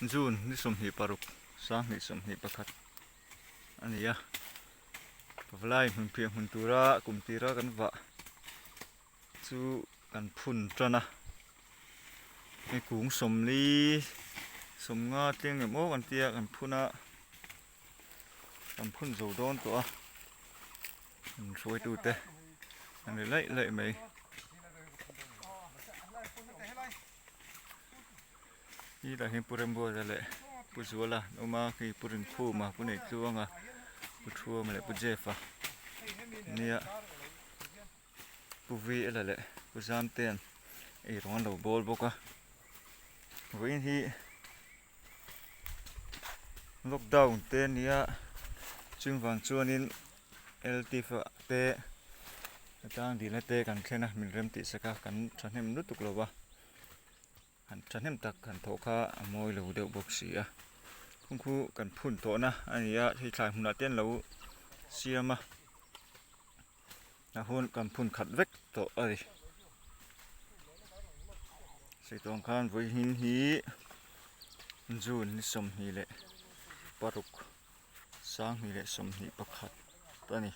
June ni 26 2021 a ni a pavalai hmun piah hmun tura kum tira kan vah chu kan phun tan a hei kung sawmli sawmnga tling em aw kan tia kan phun a kan phun zo dawn tawh a an hruaitute an ri laih laih mai. Hetah hian Pu Remruata leh Pu Zuala an awm a khi Pu Rinkhuma Pu Neitluanga Pu Thuama leh Pu Jeff-a nia Pu Vela leh Pu Zamtea'n eirawng an lo bawl bawk a vawiin hi lockdown te a nia chung vang chuanin L_T_F te tlang dilna te kan thlen a min rem tih sak a kan thahnem lutuk lo va. Han thahnem tak han thawh kha a mawi lo deuh bawk si a kung khu kan phun tawhna a ni a hei thlai hmunah te an lo siam a a hun kan phun khat vek tawh a ni sei tawng khan vawiin hi June ni 26 21 a ni.